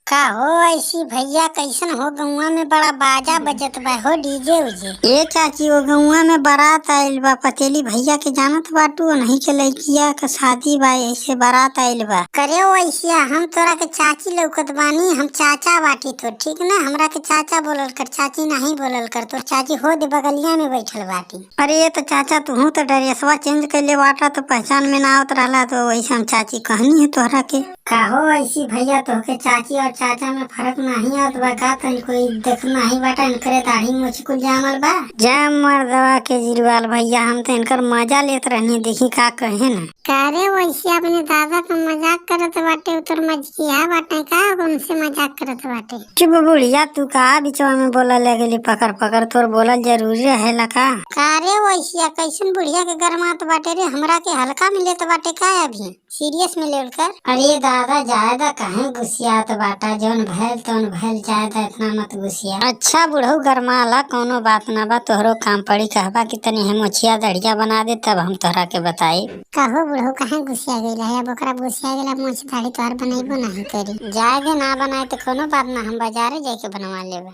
का हो ऐसी भैया कैसन हो? गौवा में बड़ा बाजा बजत बा हो, डीजे उजे। ए चाची, वो गौवा में बारात आइल बा। पतेली भैया के जानत बाटू, नहीं के लइकिया के शादी बा, ऐसे बारात आइल बा। करे ओ ऐसिया, हम तोरा के चाची लौकत बानी? हम चाचा बाटी तो ठीक ना, हमरा के चाचा बोलल कर, चाची नहीं बोलल कर। तोर चाची हो दे बगलिया में बैठल बाटी। अरे ये तो चाचा, तुहू तो ड्रेसवा चेंज कैले बाटा तो पहचान में ना आवत रहला, तो वैसे हम चाची कहनी है तोहरा के। काहो ऐसी भैया, तोहके चाची और चाचा में फर्क नहीं आवत बा का? तन कोई देख नहीं बाटा, इनकरे दाढ़ी मोछ कुल जामल बा। जाम मर्दवा के जिरवाल भैया, हम तो इनकर मजा लेत रहनी, देखी का कहे ना। कारे वैसे अपने दादा का मजाक करत बाटे, उतर मजकिया बाटे का उनसे मजाक करत बाटे। चुप बुढ़िया, तू का बिचवा में बोला लगली? पकड़ पकड़, तोर बोलल जरूरी रहेला का? कारे वैसिया, कैसन बुढ़िया के गरमात बाटे रे, हमरा के हल्का में लेत बाटे का? अभी सीरियस में लेवल कर। अरे दादा, जायदा काहे गुस्सियात बाटा? जौन भैल तौन भैल, जायदा इतना मत गुस्सिया। अच्छा बुढ़ऊ, गरमाला कोनो बात ना बा, तोहरो काम पड़ी, कहबा कि तनी हम मोछिया दढ़िया बना दे, तब हम तोहरा के बताई। कहो बुढ़ऊ, काहे गुस्सिया गइला है? अब ओकरा गुस्सिया गेला, मोछ दाढ़ी तोहर बनैबो नहीं करी। जाय दे, ना बनाए तो कोनो बात ना, हम बाजारे जाके बनवा लेबे।